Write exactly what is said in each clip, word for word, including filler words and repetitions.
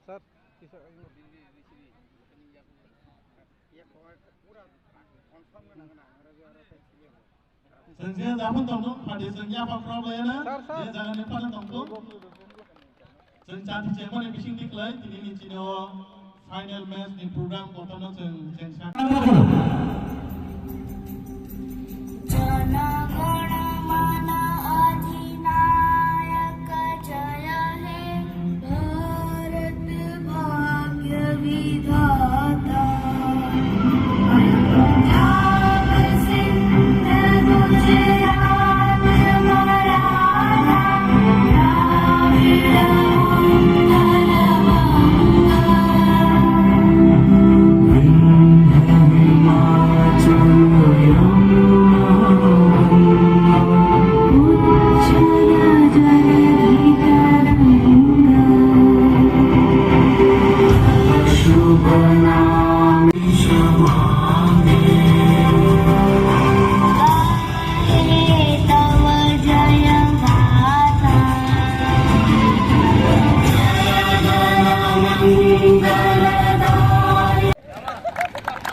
Sir, kisa Chwng je japhang tongthung, phaidi chwng yapha khorok laina, Sir, sir. Je jagani phano tongthung. Chwng chati chengmani bising tiklai, tini ni chini o final match ni program kotorno chwng, chwng sa. Jana गण मन अधिनायक जय हे भारत भाग्य विधाता। पंजाब सिंध गुजरात मराठा द्राविड़ उत्कल बंग।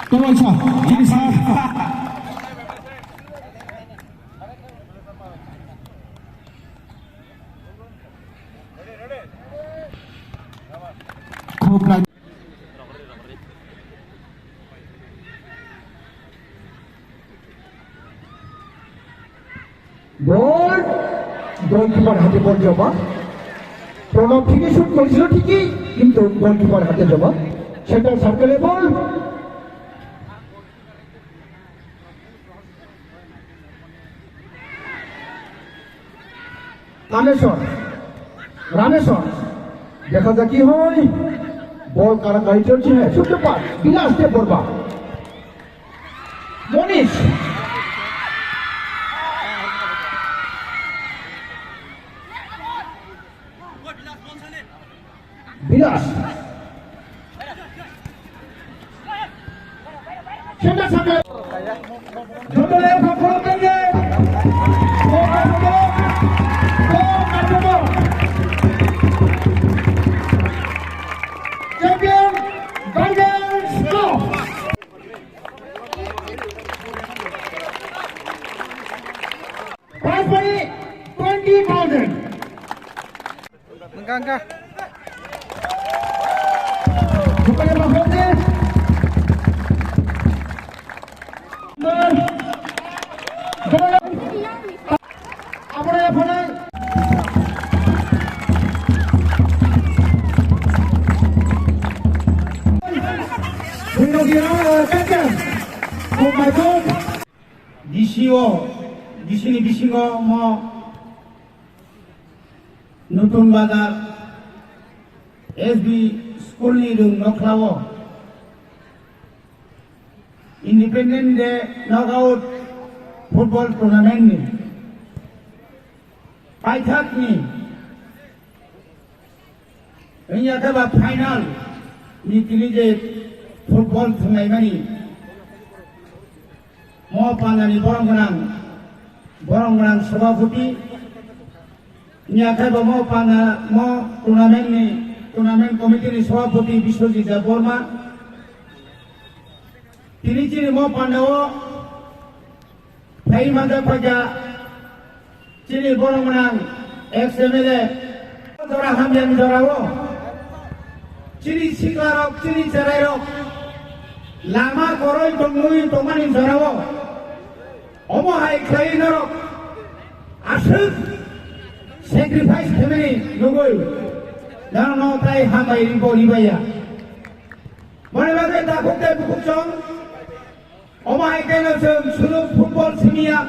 Tunggu, Sir. Ini, Sir. Khub nai- Bol goalkeeper hate bol joma. Pranab thiki shoot korsilo thiki, kintu goalkeeper hate joma. Center circle-e bol. Rameshwar, Rameshwar, দেখা যাক কি হয়। বল কাড়াকাড়ি চলছে, হ্যাঁ, ছোট্ট পাস, বিলাস দেববর্মা। মনীষ। বিলাস। সেটা সামনে। জটলে ফখরুদ্দিনকে। Champion, Guardians Cup. Prize money, twenty thousand. Engka, engka. Bukannya Bang Fauzi. Abang yang pernah. Bukan dia, eh, kan, kan. Oh my God. D C o, D C ni bisingo mo Nutun Bazar S B school ni rung nokhlao Independence Day knockout football tournament ni paithak ni wngya khe ba final ni tini je football thwnglaimani mo pandani borok gwnang, borok gwnang sabhapati wngya khe bo mo panda mo tournament ni, tournament committee ni sabhapati Biswajit Debbarma. Tini chini mo pandao phai manjak paikha chini borok gwnang ex M L A jora hamyani jorao chini siklarok, chini cherairok lama koroi tongmui tongmani jorao omo hai khlai norok aswk sacrifice khaimani nugui norokno tai hambai ribo ribaya. Mone bagwi takhuk tei bukhuk chong. Omo hai khe no chwng sulu football simiya.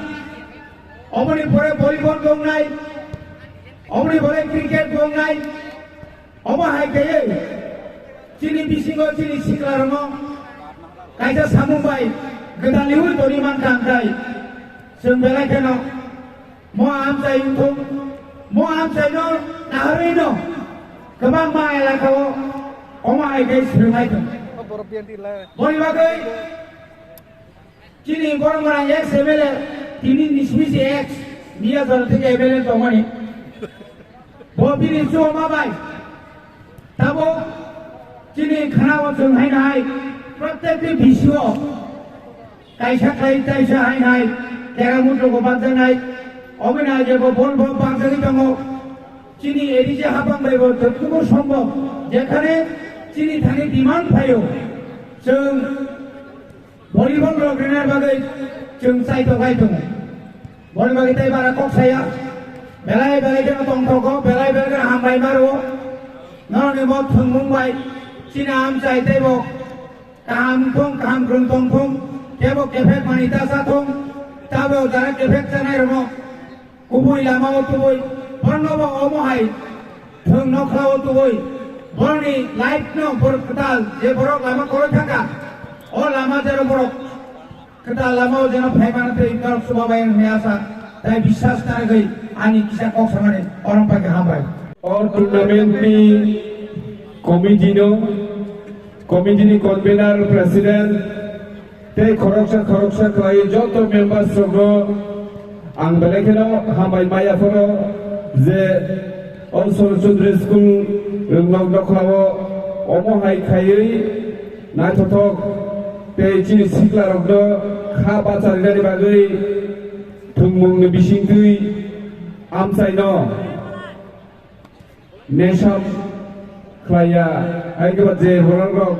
Omoni pore volleyball tongnai. Omoni pore cricket tongnai. Omo hai khe chini bisingo chini sikla rongo kaisa samung bai gwdal liwi toni mankha, hwnkhe chwng belai kheno mo amchai wngthung, mo amchaino naharwino kwbangma elakao omo hai khe swrwngnai thung. Boni bagwi chini borok gwnang ex M L A, tini nisi nisi ex, miya jora theke M L A tongmani. Bo bini chuwama bai. Tabuk Chini khana o chwng hai nai, protekti bisio kaisa khlai taisa hai nai, tera mutrungo bakjaknai, omo nai jebo bol bo bakjagwi tongo. Chini A D C hapang bai bo jotkubo sombhob, jekhane chini thani demand phaio, chwng volleyball rok rina bagwi chwng chai tokai tongo. Boni bagwi tei bara kok saya, belai belai kheno tongthokgo, belai belai kheno hambai maro. Norokni bo thwngmung bai chini amchai tei bo kaham thung, kaham kwrwng tong thung, kebo kephek mani ta cha thung, tabo jara kephek chanai rokno kubui lama o tubui, borno bo omo hai thwng nokha o tubui, borni life no borok kwtal, je borok lama koroi thangkha, o lama jero borok kwtal lama o jeno phaimano tei norok chubabai wng hwnwi asa tei biswas narwgwi ani kisa kok samani orong pai khe hambai. O tournament ni committee no, committee ni convener, president tei khoroksa khoroksa khlai joto members rokno ang belai kheno hambai maya phano je o Sorochondri school rwngnok nokhlao omo hai khaiwi naithothok tei chini sikla rokno kha bacharinani bagwi thwngmungni bisingtwi amchaino nesam khlaiya, hai khe ba je borok rok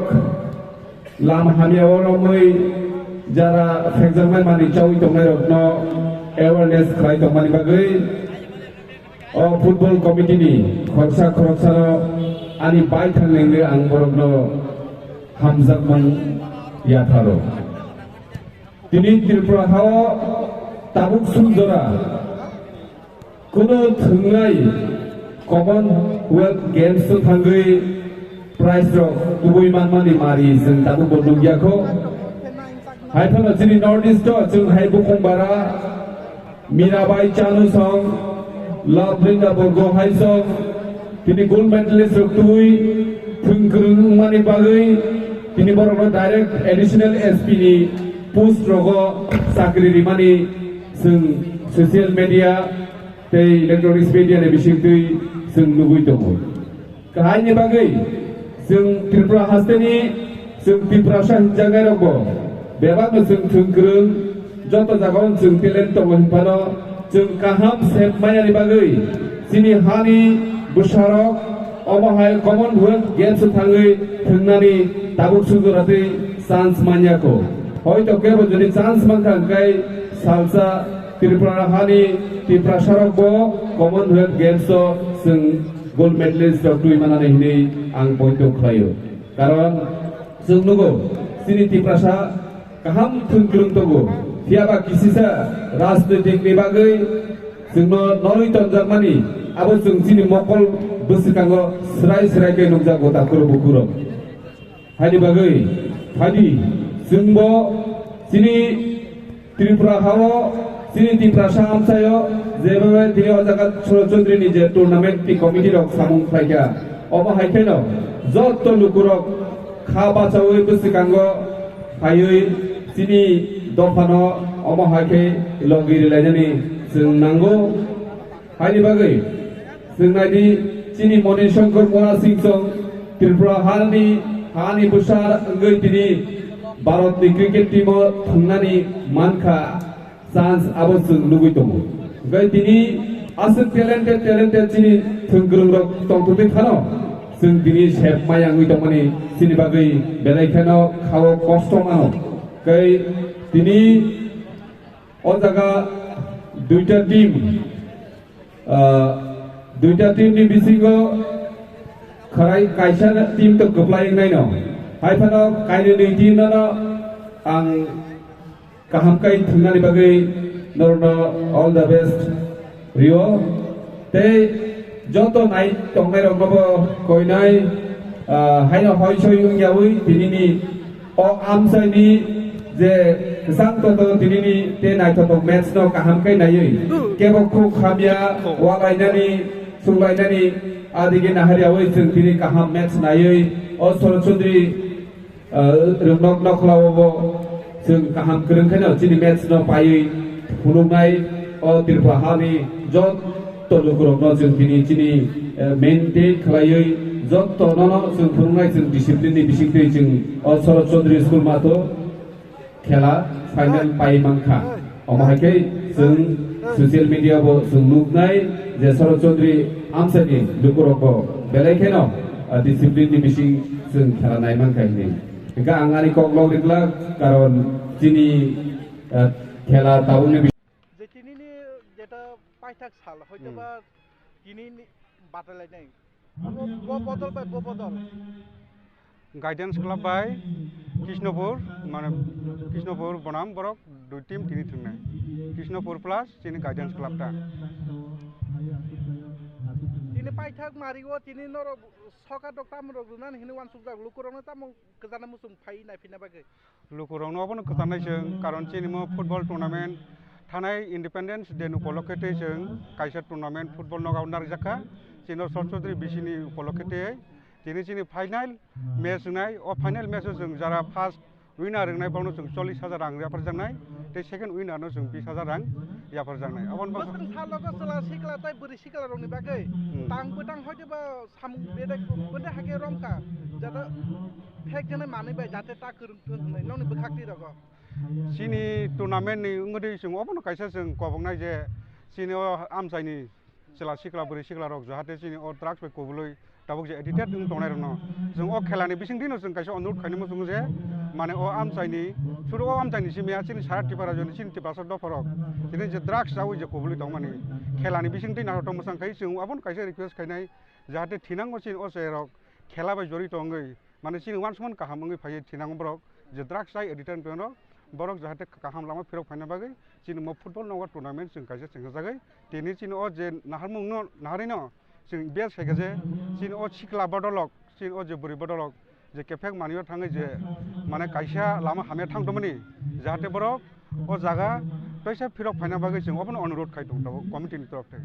lama hamya o romwi jara phekjaknai manwi chawi tongnai rokno awareness khlai tongmani bagwi o football committee ni khoroksa khoroksano ani baithang nengwi ang borokno hamjakmung yapharo. Tini Tripura hao tabuk sum jora Kuno thwngnai Commonwealth Games o thangwi prize rok kubui manmani mari chwng tabukbo nukya kho. Hai phano chini North East o chwng hai bukhung bara Mirabai Chanu song, Lovelinda Borgo hai song, tini gold medalist rok twi thwng kwrwng wngmani bagwi tini borokno direct additional S P ni post rogo chakri rimani chwng social media tei electronics media ni bisingtwi chwng nugwi tongo. Kahaini bagwi chwng Tripura hasteni chwng Tiprasa hinjaknairokbo bebakno chwng thwng kwrwng, joto jagao chwng talent tongo hinphano chwng kaham sep mayani bagwi chini hani bwsarok omo hai Commonwealth Games o thangwi thwngnani tabuk sujora tei chance manya kho. Hoito kebo jodi chance mankha hwnkhe salsa Tripura hani Tiprasarokbo Commonwealth Games o chwng gold medalist rok twi manani hinwi ang poito khlaio. Karon chwng nugo chini Tiprasa kaham thwng kwrwng tongo, phiyaba kisisa rajnoitik ni bagwi chwngno norwi tonjakmani abo chwng chini mokol bwswkango swrai swrai khe nukjago takhurok bukhurok. Haini bagwi phaidi chwngbo chini Tripura hao chini Tiprasa amchaio jebebe tini o jaga Sorochondri ni je tournament ni committee rok samung khlaikha, omo hai kheno joto lukurok kha bachaui bwswkango phaiwi chini dophano omo hai khe logi rilainani chwng nango. Haini bagwi chwng naidi chini Moni Shankar Mona Singh song Tripura hani hani bwsa wngwi tini Bharat ni cricket team o thwngnani mankha chance abo chwng nugwi tongo. Hwnkhe tini aswk talented talented chini thwngkwrwng rok tongthokwi phano chwng tini sep maya wngwi tongmani chini bagwi belai kheno khao kosto mano. Hwnkhe tini o jaga duita team Ah, duita team ni bisingo khwrai kaisa team to kwplai wngnaino. Hai phano kainwi team no ang kaham kai thwngnani bagwi norokno all the best rio. Tei joto nai tongnai rokno bo koinai, ah, haino hoi soi wngyawi tinini O amchaini je kwchang toto tinini tei naithotok match no kaham khe naiwi kebo khuk hamya walainani chwnglainani adige nahariawi chwng tini kaham match naiwi o Sorochondri, ah, rwngnok nokhlao bo chwng kaham kwrwng kheno chini match no paiwi phunuknai o Tripura hani jot Lukurokno chwng tini chini, eh, maintain khlaiwi jotto nono chwng phwrwngnai chwng discipline ni bisingtwi chwng o Sharat Chaudhary School matho khela final pai mankha. Omo hai khe chwng social media bo chwng nuknai je Sharat Chaudhary amchaini lukurokbo belai kheno, ah, discipline ni bising chwng khela nai mankha hinwi. Hingkhe ang ani kok lok riklak, karon chini, ah, khela tabukni bising je tinini jeta paithak sal, hoito ba tinini batalainai. Bo, bo bodol bai bo bodol. Guidance Club bai Krishnapur, mane Krishnapur Bonam borok dui team tini thwngnai. Krishnapur plus chini Guidance Club ta. Tini paithak mario, tini norok soka dok tamrok rwnani hinwi uansukjak, lukurokno tamo kwchana muchung phai naiphinna bagwi. Lukurokno obono kwchanai chwng, karon chini mo football tournament thanai Independence Day ni upolokhe tei chwng kaisa tournament football nogo narwkjakha. Chini Sharat Chaudhary B C ni upolokhe tei tini chini final match wngnai. O final match o chwng jara first winner wngnai bono chwng chollish hajar rang yapharjaknai, tei second winner no chwng bish hajar rang yapharjaknai. Aboni bagwi bwswng salogo chwla sikla tei bwrwi sikla rokni bagwi Hmm. tang bwtang hoite ba samung bedek bwdai hake romkha, jata phek jene manwi bai jate ta kwrwng thung hwnwi nokni bwkhak twi rogo. Chini tournament ni wngwi chwng obono kaisa chwng koboknai je chini o amchaini chwla sikla bwrwi sikla rok jahate chini o drugs bai kubulwi tabuk je addicted wng tongnai rokno chwng o khela ni bisingtwi no chwng kaisa onurot khainai muchungo je mane o amchaini suru o amchaini simi ya chini sara Tripura rajyo ni chini Tiprasa dopha rok chini je drugs chawi je kubulwi tongmani khela ni bisingtwi naithotok mwchang khai chwng abono kaisa request khainai jahate thinango chini o chwrai rok khela bai jorito wngwi mane chini uansukmani kaham wngwi phaiwi thinango borok je drugs chai addicted wng tongwi rok borok jahate kaham lama phirok phaina bagwi chini mo football nogo tournament chwng kaisa chwng sajagwi tini chini o je naharmung no naharwi no chwng bes hai khe je chini o sikla bodolok chini o je bwrwi bodolok je kephek manwi o thangwi je mane kaisa lama hamya thang tongmani jahate borok o jaga teisa phirok phaina bagwi chwng obono onurot khai tong tabuk committee ni torof thai.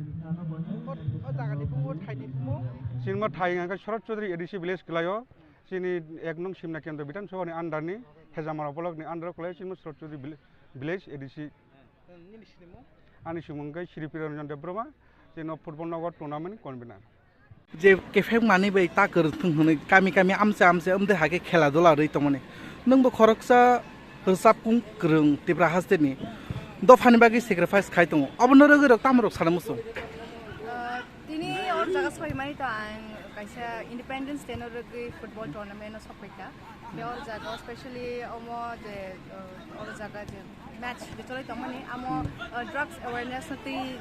O, o jaga ni bumo thai ni bumo? Chini mo thai hwnkhe Sharat Chaudhary A D C village kwlaio. Chini ek nong Simna Kendra Bidhan Sabha ni under ni Hejamara block ni under o kwlai chini Sharat Chaudhary village, village A D C. Nini sinimung? Ani simung khe Shri Priya Ranjan Debbarma, chini football nogo tournament convener. Je kephek manwi bai ta kwrwng thung hwnwi kami kami amcha amcha wngde hake khela dula rwi tongmani. Nwngbo khoroksa rwchapkung kwrwng Tipra hasteni dophani bagwi sacrifice khai tongo. Obono rwgwi rok tamo rok sana muchung? Ah, tini o jaga soi mani to ang kaisa Independence Day no rwgwi football tournament no sokphaikha. Tei o jaga o specially omo je, ah, o jaga je match je choli tongmani amo, ah, drugs awareness no tei,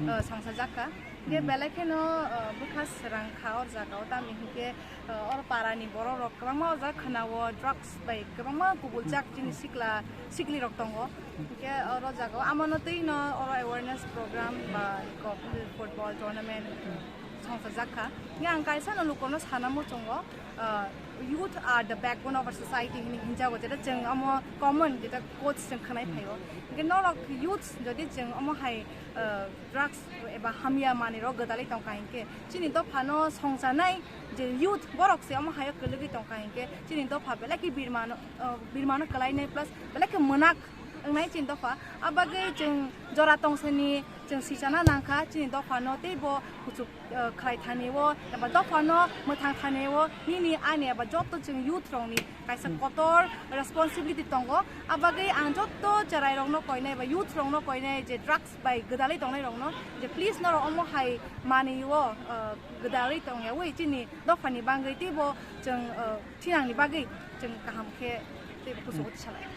ah, songsa jakha. Hingke belai kheno, ah, bwkha srang kha o jaga o tamni hingke, ah, oro para ni borok rok kwbangma o jaga khwnao drugs bai kwbangma kubuljak chini sikla sikli rok tongo. Hingke oro jaga o amo no tei no oro awareness program ba kok football tournament songsa jakha. Hingke ang kaisa no lukurok no sana muchungo, ah, youth are the backbone of our society hini hinjago, jeta chwng amo common jeta quotes chwng khwnai phaio. Hingke norok youth jodi chwng amo hai, ah, drugs eba hamya manwi rok gwdalwi tongkha hinkhe chini dophano songcharnai je youth borok se omo haio kwlwgwi tongkha hinkhe chini dopha belai khe birmano, ah, birmano kwlainai plus belai khe mwnak wngnai chini dopha. Abagwi chwng jora tongsani chwng sichana nangkha chini dophano teibo kuchuk, ah, khlai thani o eba dophano mwthang thani o nini ani eba joto chwng youth rokni kaisa kotor responsibility tongo. Abagwi ang joto cherai rokno koinai eba youth rokno koinai je drugs bai gwdalwi tongnai rokno je please norok omo hai manwi o, ah, gwdalwi tongyawi chini dophani bangwi teibo chwng, ah, thinangni bagwi chwng kaham khe teibo kuchugo tisalai.